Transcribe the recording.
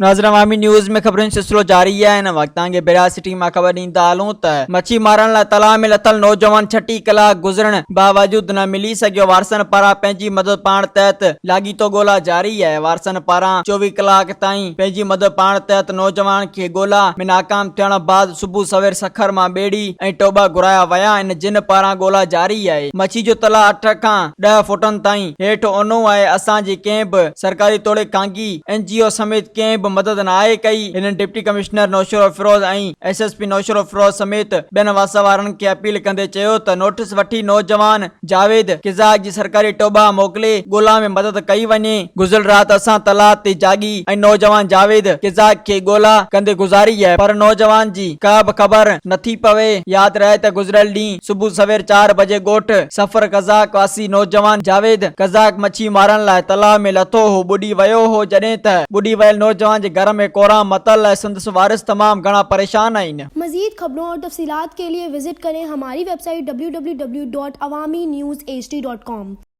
ناظر عوامي نيوز ۾ خبرن جو سلسلو جاري آهي هن وقت توهان کي ڀيرا سٽي مان خبر ڏيندا هلون ته مڇي مارڻ لاء تلاء ۾ لٿل نوجوان 36 ڪلاڪ گذرڻ باوجود نه ملي سگهيو وارثن پاران پنهنجي مدد پاڻ تحت لاڳيتو ڳولا جاري آهي وارثن پاران 24 ڪلاڪ تائين پنهنجي مدد پاڻ تحت نوجوان کي ڳولا ۾ ناڪام ٿيڻ بعد صبح سوير سکر مان ٻيڙي ۽ ٽوٻا گهرايا ويا آهن جن پاران ڳولا جاري آهي مڇي جو تلاء اٺ کان ڏهه فوٽن تائين هيٺ اونهو آهي اسان جي ڪنهن به سرڪاري توڙي خانگي اين جي او سميت ڪنهن به مدد ناهي ڪئي، هنن deputy commissioner Naushahro Feroze ۽ S S P Naushahro Feroze سميت ٻين وس وارن کي اپيل ڪندي چيو ته نوٽيس وٺي نوجوان جاويد قزاق جي سرڪاري ٽوٻا موڪلي ڳولا ۾ مدد ڪئي وڃي، گذريل رات اسان تلاء تي جاڳي ۽ نوجوان جاويد قزاق کي ڳولا ڪندي گذاري آهي پر نوجوان جي ڪا به خبر نٿي پوي، ياد رهي ته گذريل ڏينهن صبح سوير چار بجي ڳوٺ سفر قزاق واسي نوجوان جاويد قزاق مڇي مارڻ لاء تلاء ۾ لٿو هو ٻڏي ويو هو جڏهن ته ٻڏي ويل نوجوان جي گهر ۾ ڪورام متل ۽ سندس وارث تمام گهڻا پريشان آهن. مزيد خبرون اور تفصيلات کے لئے وزٽ ڪرين ھماري web site www.awamiNewsHD.com.